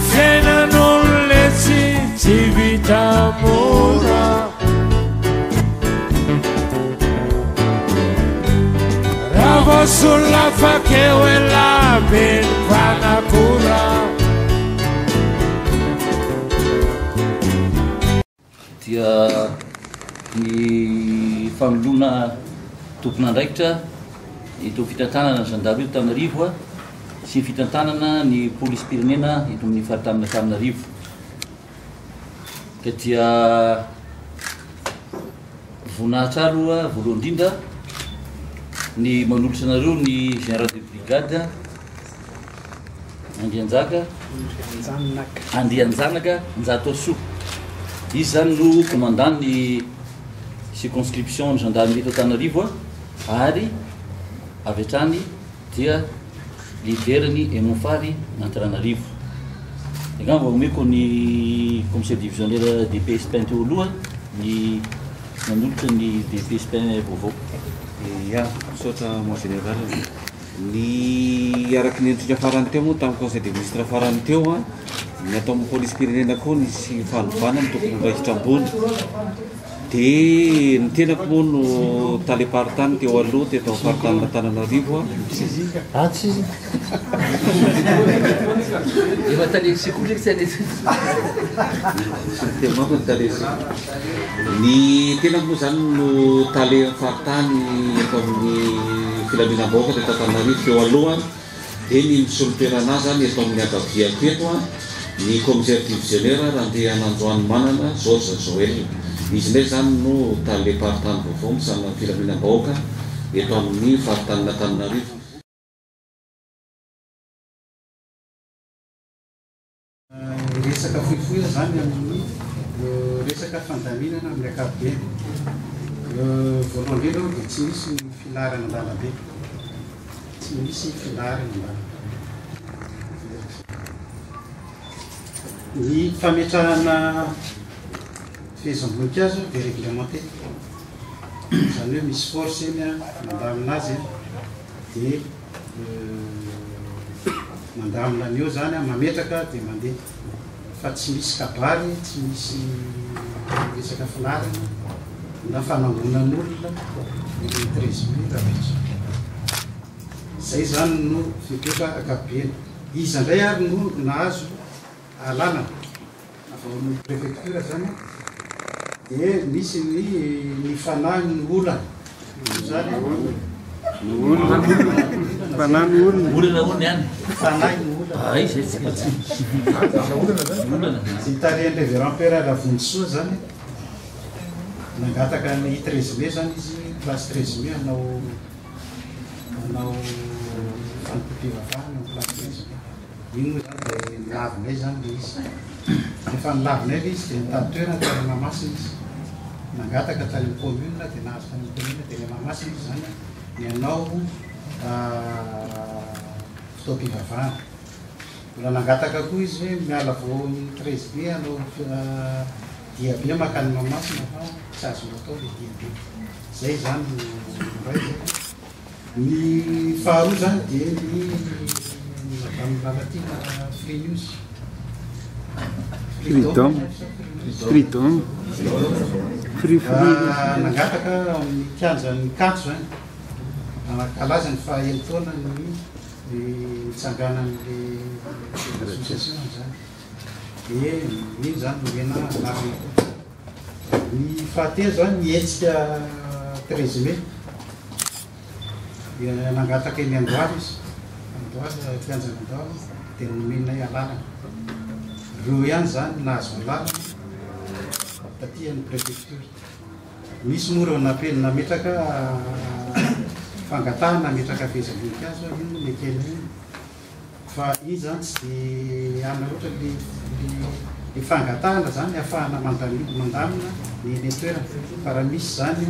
fiainan'olona tsy tsy vita mora. Raha vao solafaka eo elah be ny mpanakora. Dia ny fanoloana tompon'andraikitra eto fitantanana ny zandary eto Antananarivo sy ny fitantanana ny polisim-pirenena eto amin'ny faritanin'Antananarivo. Ka dia voninahitra aloha voalohany indrindra ny manolotra anareo ny général de brigade Andrianjaka Andrianjanaka Njatosoa. Izy zany no commandant ny circonscription ny gendarmerie eto Antananarivo ary avy hatrany dia leader ny Emmonfary Antananarivo. Angamba omeko ny commissaire divisionnaire DPSPN teo aloha ny nanolotra ny DPSPN vaovao. Ya, misaotra mon général. Ny araka ny endrika farany teo moa tamin'ny conseil des ministres farany teo an, ny atao amin'ny polisim-pirenena koa nisy fanovana ny tompon'andraikitra ambony. Dia ny tenako moa no talem-paritany teo aloha teto amin'ny faritanin'Antananarivo an. Atsy izy. Efa tale sekoly tsy any. Teo manko ny tale sekoly. Ny tenako moa izany no tale faritany eto amin'ny filaminam-bahoaka teto Antananarivo teo aloha dia ny misolo toerana ahy izany eto amin'ny ankaviako eto ny commissaire divisionnaire Randrianandroanimanana Georges Joël. Izy indray izany no talem-paritany vaovao misahana ny filaminam-bahoaka eto amin'ny faritanin'Antananarivo. Hiresaka fohifohy aho izany amin'ny resaka fandaminana amin'ny ankapobeny. Voalohany indrindra aloha dia tsy misy ny filaharana an-dalambe. Tsy misy filaharana an-dalambe. Ny fametrahana fehezam-boninkazo dia réglementé. Izany hoe misy force eny mandamina azy dia Mandamina ny eo zany an, mametraka dia mandeha fa tsy misy kabary, tsy misy resaka filaharana na fanangonan'olona eny amin'ny 13 mai rahampitso. Zay zany no fepetra ankapobeny. Iza indray ary no nahazo alalana? Avy ao amin'ny préfecture zany dia misy ny ny fanahy ny olana zany ny olona fanahy ny olona olana hono ihany fanahy ny olana ay zay tsy tsy olana zay tarihan'ny révérend père Ravonjisoa zany nangataka ny 13 mai zany izy place 13 mai hanao hanao fanompoam-pivavahana amin'ny place 13 mai. Iny moa izany dia nolavinay izany ilay izy. Rehefa nolavinay ilay izy dia nitady toerana tany Mahamasina izy. Nangataka tany amin'ny commune dia nahazo tany amin'ny commune dia any Mahamasina izy izany ny hanao fotoam-pivavahana. Mbola nangataka koa izy hoe miala vao amin'ny 13 mai hanao diabe mankany Mahamasina fa tsy azo natao ilay diabe. Izay izany no iray izay. Ny faharoa izany dia ny Madame Lalatiana Free News. Freedom. Freedom. Free free. Ah, nangataka amin'ny kianjan'ny Kanto izany. Nankalaza ny faha enin-taona ny nitsanganan'le association izany. Dia iny izany nomena anarana koa. Ny fahatelo izany ny hetsika 13 mai dia nangataka eny Andohalo izy, Andohalo, kianjan'i Andohalo dia nomenay alalana. Ireo ihany izany nahazo alalana taty amin'ny préfecture. Misy moa ireo nape- nametraka fangatahana hametraka fehezam-boninkazo, iny moa nekena iny. Fa iny zany tsy de anona loatra le le fangatahana zany ahafahana mandamina ny eny an-toerana fa raha misy zany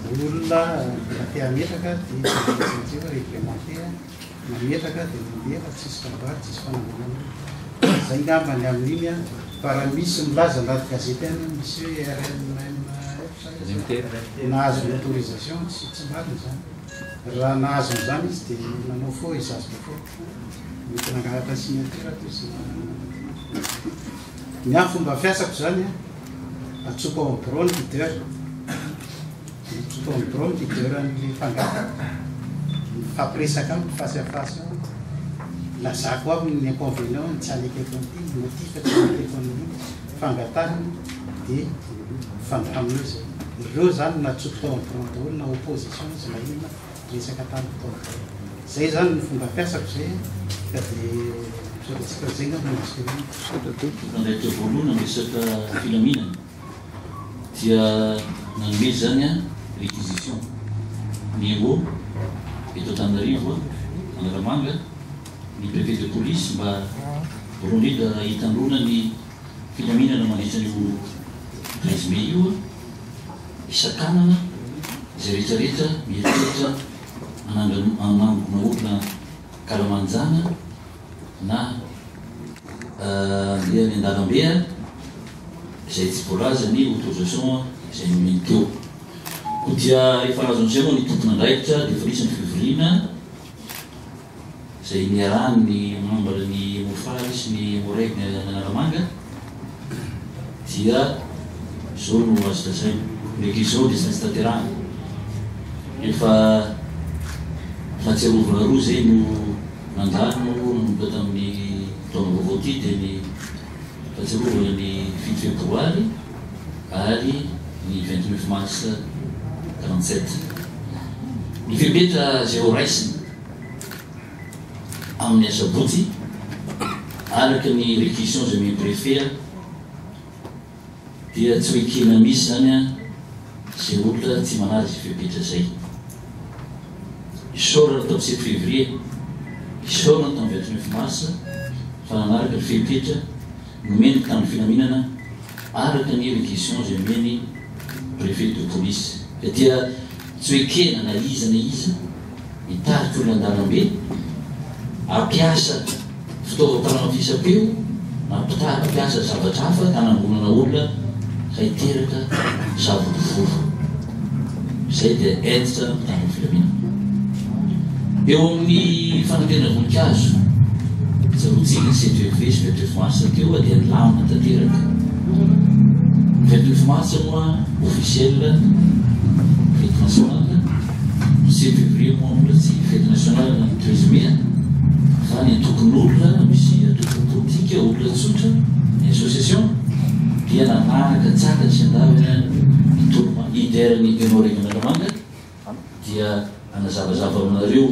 olona mbola te hametraka de tsy maintsy reglementer mametraka de mandeha fa tsisy kabary tsisy fanangonana olona zay ngamba ny amin'iny an fa raha misy milaza anaty gazety any misy hoe RMMF nahazo autorisation tsy tsy marina zany. Raha nahazo an'izany izy dia nanao faux usage de faux. Mety nangalatra signature ato izy. Ny ahy fomba fiasako zany an, atsoko ao amin'ny birao ny leader. Atsoko ao amin'ny birao ny leader an'ilay mpangataka, mifampiresaka aminy face à face eo, lazako aminy ny inconvénient, ny tsy anekeko an'ity, ny motif tsy anekeko an'iny fangatahana dia mifandamina eo zay. Ireo zany natsoko tao amin'ny birao daholo na opposition izy na inona. Resaka tamiko tao an-tsaina. Zay zany ny fomba fiasako zay ka de misaotra antsika zay ngamba no azoko tenenina. Misaotra tompoko. Mpandraikitra voalohany amin'ny resaka filaminana dia nanome izany réquisition ny EMO eto Antananarivo, Analamanga, ny préfet de police mba voalohany indrindra hitandroana ny filaminana mandritra an'io 13 mai io. Hisakanana izay rehetra rehetra mieritreritra hanangona olona ankalamanjana na handeha any an-dalambe izay tsy voalaza ny autorisation izay nomeny teo. Koa dia rehefa azon'izay moa ny tompon'andraikitra dia efa nisy ny fivoriana izay niarahan'ny membre ny Mofary sy ny Emmo-Reg any Analamanga dia izao no azo lazaina, ny réquisition dia tsy maintsy tanterahana. Efa fahatsiarovana roa izay no nandalo nanomboka tamin'ny taona vaovao ity dia ny fahatsiarovana ny fito febroary ary ny 29 mars 47. Ny fepetra izay ho raisina amin'ny asabotsy araka ny réquisition izay omen'ny préfet dia tsy ho ekena mihitsy izany izay olona tsy manaja izay fepetra izay. Isaorana tamin'ny sept février, isaorana tamin'ny 29 mars fa nanaraka ny fepetra nomeny mpitandro filaminana araka ny réquisition izay nomeny préfet de police. Ka dia tsy ho ekena na iza na iza hitarika olona an-dalambe hampiasa fitaovam-panamafisam-peo na hampiasa zavatra hafa ka hanangonana olona ka hiteraka savorovoro. Izay dia hentitra mpitandro ny filaminana. Eo amin'ny fanantenana voninkazo, tsaroantsika ny sept février sy 29 mars teo dia nilamina tanteraka. Ny 29 mars moa officiel fety nationale, ny sept février moa mbola tsy fety nationale na ny 13 mai fa ny antokon'olona, misy antoko politika, olona tsotra, ny association dia nanaraka tsara sy andavany ny toloma leader ny Emmo-Reg Analamanga dia hanazavazava aminareo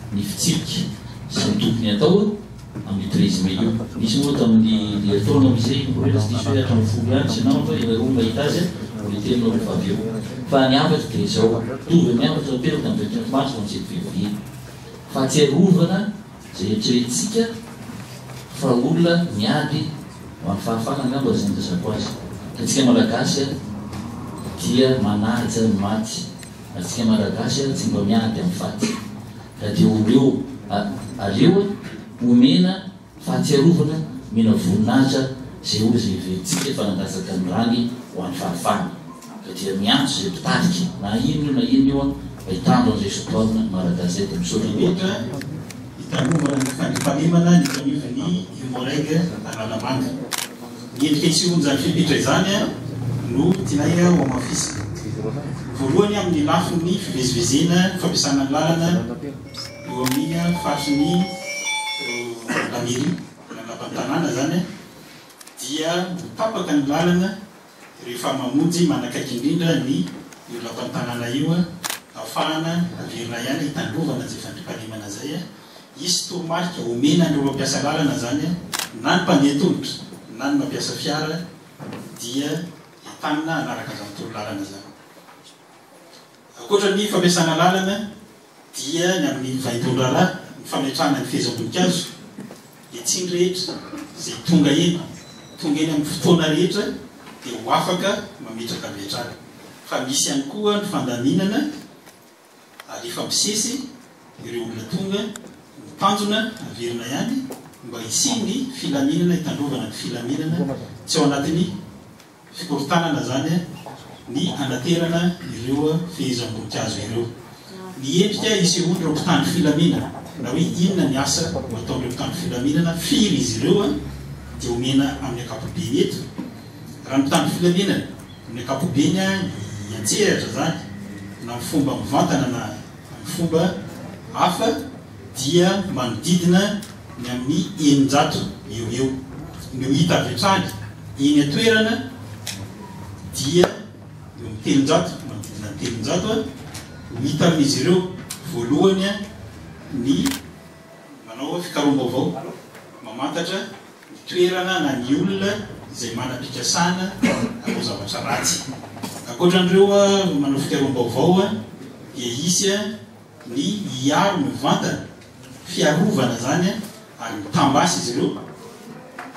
ny fitsipika sy ny tokony hatao amin'ny 13 mai io. Nisy moa tamin'ny herintaona misy hoe mbola tsy diso hoe hatramin'ny folo ihany sy namako ianareo no mahita azy mbola hiteny nareo rehefa avy eo. Fa ny hafatra dia izao, mitovy amin'ny hafatra nateraka tamin'ny 29 mars tamin'ny 7 février. Fahatsiarovana izay eritreretintsika fa olona miady ho an'ny fahafahana angamba izay nilazako azy. Ka antsika Malagasy dia manaja ny maty. Antsika Malagasy tsy mba miady amin'ny faty. Ka dia omeo aleo omena fahatsiarovana, omena voninahitra izay olona izay heverintsika fa nandatsaka ny rany ho an'ny fahafahana. Ka dia miantso izay mpitarika na inona io na inona io mba hitandro an'izay soatoavina Malagasy izay dia misaotra Rehetra hitandrovana ny fandriampahalemana ny eto anivon'ny Emmo-Reg Analamanga. Ny endrika isehoan'izany fepetra izany no tianay hohamafisina. Voalohany amin'ny lafiny fivezivezena, fampiasana ny lalana eo amin'ny faritry ny la mairie na ny lapan'ny tanàna izany dia ho tapaka ny lalana rehefa mamonjy manakaiky indrindra ny io lapan'ny tanàna io ahafahana averina ihany hitandrovana izay fandriampahalemana izay. Hisy toromarika omena an'ireo mampiasa lalana izany na ny mpandeha tongotra na ny mampiasa fiara dia entanina hanaraka izany torolalana izany. Ankoatra ny fampiasana lalana dia ny amin'ny vaindohan-draharaha, ny fametrahana ny fehezam-boninkazo dia tsy ny rehetra izay tonga eny, tonga eny amin'ny fotoana rehetra dia ho afaka mametraka avy hatrany fa misy ihany koa ny fandaminana Alefa misesy ireo olona tonga, ny tanjona averina ihany mba hisian'ny filaminana, hitandrovana ny filaminana, tsy ao anatin'ny fikorontanana izany ny hanaterana ireo fehezam-boninkazo ireo. Ny endrika isehoan'ireo mpitandro filaminana. na hoe inona ny asa ho ataon'ireo mpitandro filaminana, firy izy ireo dia omena amin'ny ankapobeny eto. Raha ny mpitandro filaminana amin'ny ankapobeny hiantsehatra izany na amin'ny fomba mivantana na amin'ny fomba hafa dia manodidina ny amin'ny 600 eo ho eo. Ny ho hita avy hatrany eny an-toerana dia eo amin'ny 300, manodidina ny 300 no hita amin'izy ireo. Voalohany ny manao fikaroham-baovao, mamantatra ny toerana na ny olona izay manam-pikasana hanao zavatra ratsy. Ankoatra an'ireo manao fikaroham-baovao dia hisy ny hiaro mivantana, fiarovana izany ary mitambasy izy ireo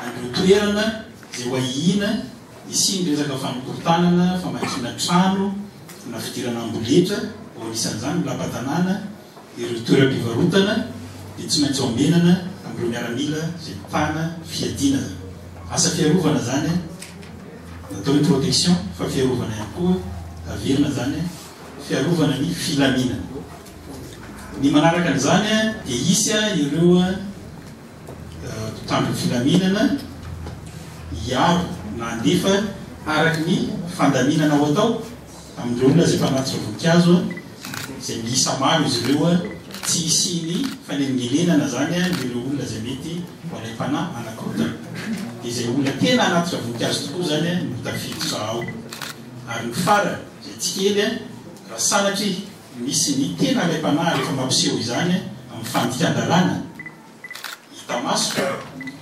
an'ireo toerana izay ho ahiana hisian'ny resaka fanokorontanana, famakiana trano na fidirana amboletra, ho anisan'izany ny lapa-tanàna, ireo toeram-pivarotana dia tsy maintsy ho ambenana amin'ireo miaramila izay mitana fiadiana izany. Asa fiarovana izany natao hoe protection fa fiarovana ihany koa averina izany fiarovana ny filaminana. Ny manaraka an'izany dia hisy ireo mpitandro ny filaminana hiaro na handefa araka ny fandaminana ho atao amin'ireo olona izay mpanatitra voninkazo izay miisa maro izy ireo tsy hisian'ny fanelingelenana izany ireo olona izay mety ho alaim-panahy hanakorontana dia izay olona tena hanatitra voninkazo tokoa izany no tafiditra ao ary ny farany izay tsy kely raha sanatria misy ny tena alaim-panahy rehefa mampiseho izany amin'ny fandikan-dalàna hita maso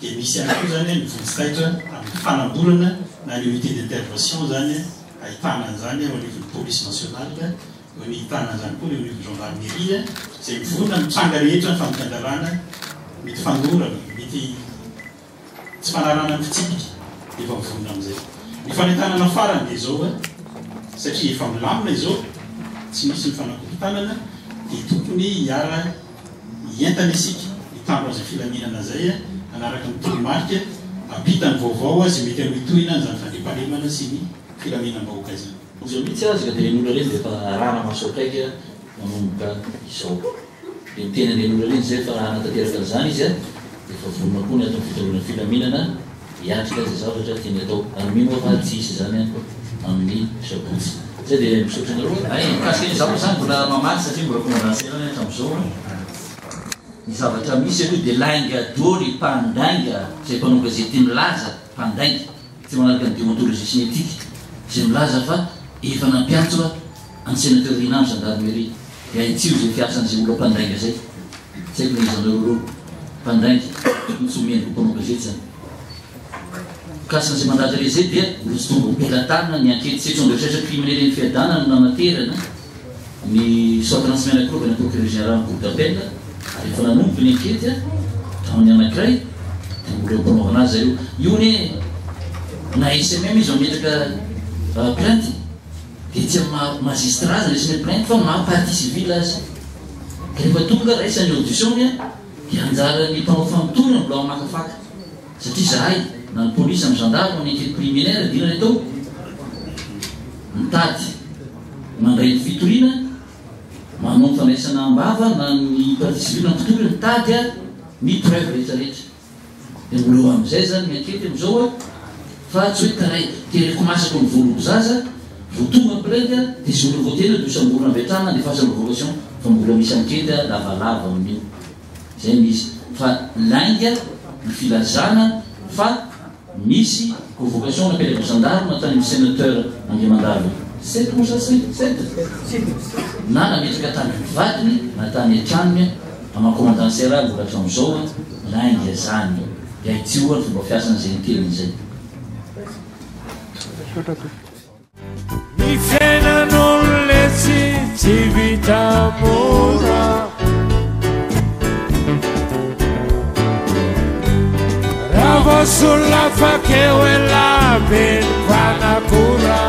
dia misy ihany koa izany ny vonjy taitra amin'ny fanamborana na ny unité d'intervention izany ahitana an'izany eo anivon'ny police nationale, eo ahitana an'izany koa ny eo anivon'ny gendarmerie izay mivonona amin'ny tranga rehetra ny fandikan-dalàna mety fanorana, mety Tsy fanarahana ny fitsipika dia efa mivonona amin'izay. Ny fanentanana farany dia izao hoe, satria efa milamina izao, tsy misy ny fanakorontanana, dia tokony hiara hientana isika, hitandro an'izay filaminana izay, hanaraka ny toromarika, hampita ny vaovao izay mety hanohitohina an'izany fandriampahalemana sy ny filaminam-bahoaka izany. Izao mihitsy aza ka dia ireny olona ireny dia efa arahana maso akaiky manomboka izao. Dia miteny an'ireny olona ireny izay fa raha hanatanteraka an'izany izy dia efa vonona koa ny ato amin'ny fitandroana ny filaminana hiatrika izay zavatra tiany atao. Ary mino aho fa tsy hisy izany amin'ny sabotsy. Izay dia misaotra anareo. Hay, mikasika an'io, izaho moa izany mbola mamaly satria mbola commandant serana hatramin'izao an. Ny zavatra misy aloha dia lainga doly, mpandainga, izay mpanao gazety milaza mpandainga, tsy manaraka ny déontologie sy ny éthique, izay milaza fa efa nampiantso an'i Sénateur Rinah ny gendarmerie. Dia ahitsio izay fiasan'izay olona mpandainga izay. Tsy haiko na iza nareo ireo. Mpandainga. Tokony tsy ho mendrika ho mpanao gazety izany. Mikasika an'izay mandat d'arrêt izay dia mbola tsy tonga ho pelatanana ny ankety section de recherche criminelle eny Fiadanana no nanaterana ny soit transmet anankiroa avy any procureur général ny cour d'appel ary efa nanomboka ny ankety tamin'ny anankiray dia mbola eo am-panaovana azy zareo. Io anie na SMM izy mametraka plainte. Dia tsy amin'ny maha magistrat azy raisina plainte fa maha partie civile azy. Ka rehefa tonga raisina ny audition-ny dia anjaran'ny mpanao famotorana mbola mamakafaka. Satria izahay na ny police na ny gendarme ny enquete préliminaire dia inona ny atao? Mitady mandray ny fitoriana, manao ny fandraisana am-bava na ny partie civile na ny mpitory mitady ny preuve rehetra rehetra. Dia mbola eo amin'izay izany ny ankety amin'izao a! Fa tsy hoe taray, tereko masaka ny voalobo zaza, vao tonga ny plainte a, dia izay olona voatery eo dia hosamborina avy hatrany na andefasana vocation, fa mbola misy ankety a, lavalava amin'io. Izay no izy. Fa lainga ny filazana fa misy convocation napetraky ny gendarme tany amin'ny senateur Andriamandavy sept moa sa sept? Na nametraka tany amin'ny vadiny na tany an-tranony Ama commandant Serra mbola hatramin'izao a, lainga zany. Dia ahitsio oa ny fomba fiasan'izay niteny izay. Ny fiainan'olona-tsy tsy vita mora. Raha vao solafaka eo elah be ny mpanakora.